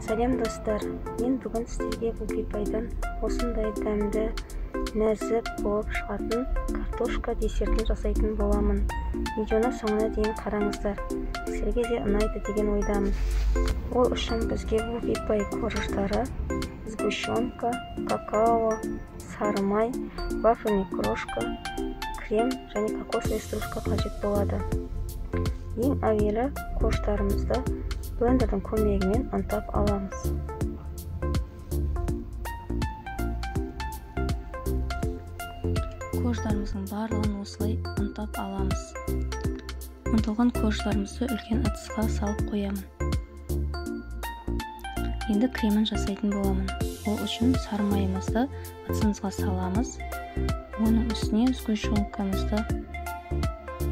Сәлем достар, мен бүгін сіздерге Woopiepie-дан осындай дәмді, нәзік болып шығатын картошка десертін жасайтын боламын. Видеоны соңына дейін қараңыздар, сіздерге де ұнайды деген ойдамын. Ол үшін бізге Woopiepie корждары, сгущенка, какао, сары май, вафельный крошка, крем және кокосовый стружка қажет болады. Ең әуелі корждарымызды блендердің көмегімен ұнтап аламыз. Корждарымыздың барлығын осылай ұнтап аламыз. Ұнталған корждарымызды үлкен ыдысқа салып қоямын. Енді кремін жасайтын боламын. Ол үшін сары майымызды ыдысымызға саламыз. Оның үстіне сгущенкамызды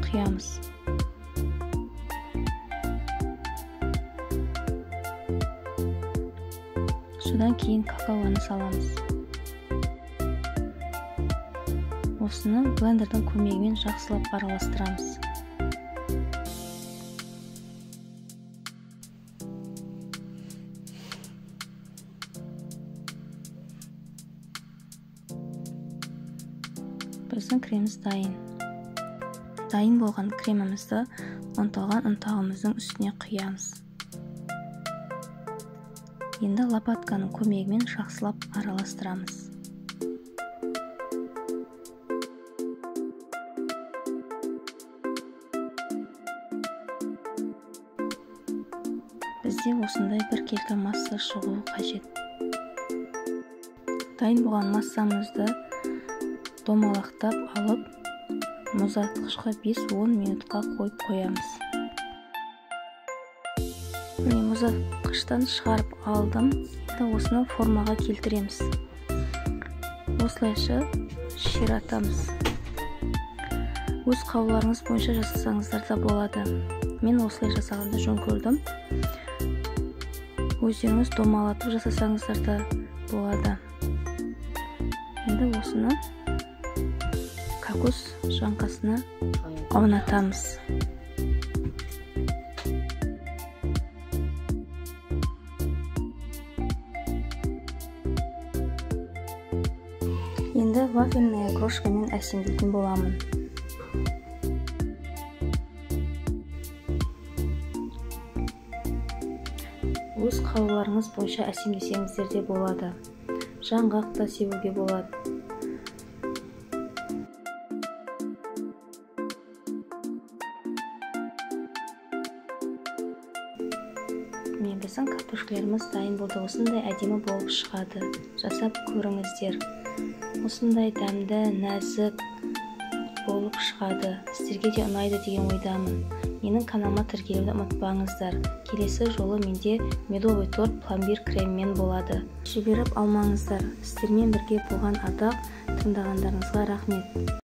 құямыз. Содан кейін какаоны саламыз. Осыны блендердің көмегімен жақсылап араластырамыз. Біздің креміміз дайын. Дайын болған кремімізді ұнталған ұнтағымыздың үстіне құямыз. Енді лопатканың көмегімен жақсылап араластырамыз. Бізде осындай біркелкі масса шығуы қажет. Дайын болған массамызды домалақтап алып, мұздатқышқа 5-10 минутқа қойып қоямыз. Міне, мұздатқыштан шығарып алдым. Енді осыны формаға келтіреміз. Осылайша ширатамыз. Өз қалауларыңыз бойынша жасасаңыздар да болады. Мен осылай жасағанды жөн көрдім. Өздеріңіз домалатып жасасаңыздар да болады. Енді осыны кокос жаңқасына аунатамыз. Енді вафельная крошкамен әсемдейтін боламын. Өз қалауларыңыз бойынша әсемдесеңіздер де болады. Жаңғақ та себуге болады. Міне, біздің картошкаларымыз дайын болды. Осындай әдемі болып шығады. Жасап көріңіздер. Осындай дәмді, нәзік болып шығады. Сіздерге де ұнайды деген ойдамын. Менің каналыма тіркелуді ұмытпаңыздар. Келесі жолы менде медовый торт пломбир креммен болады. Жіберіп алмаңыздар. Сіздермен бірге болған Ардақ, тыңдағандарыңызға рахмет.